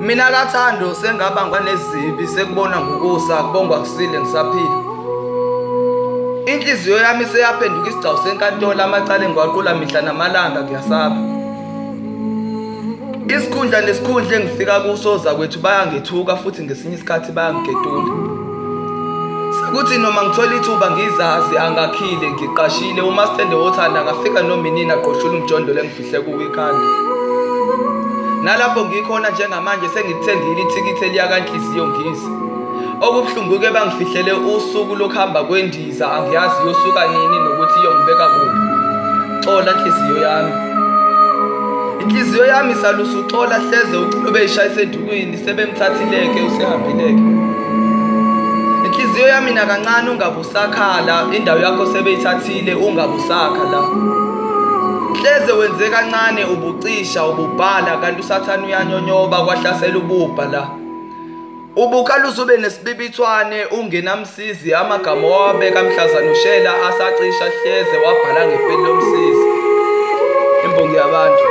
Mina kaThando sengabangwa nezibi, sekubona ngokusa kubongwa kusile ngisaphila. Inhliziyo yami seyaphenduka isigcawu senkantolo, amacala engiwaqula mihla namalanga ngiyasaba. Isikhundla nesikhundla engifika kuso zakwethu bayangethuka futhi ngesinye isikhathi bayangiketula. Sekuthi noma ngithola ithuba ngizazi angakhile ngiqashile, umastende wothanda angafika noma inini agqoshula umjondolo engifihle kuwo ikhanda. Nalapho ngikhona njengamanje sengilithengile ithikithi eliya kaNhliziyo ngize. Okubuhlungu-ke bangifihlele usuku lokuhamba kwendiza, angiyazi iyosuka nini nokuthi iyongibeka kuphi. Xola nhliziyo yami. Inhliziyo yami salusa uxola hleze ugcine ubeyishayisa endukwini, sebemthathileke usehambileke. Inhliziyo yami nakancane ungabe usakhala, indawo yakho sebeyithathile ungabe usakha la. Hleze wenze kancane ubucisha ububhala, kanti usathane uyanyonyoba kwahlasela ububha la. Ubukhaluza ube nesibibithwane ungenamsizi, amagama owabeka mhlazane ushela asacisha hleze wabhala ngepeni lomsizi. Imbongi yabantu.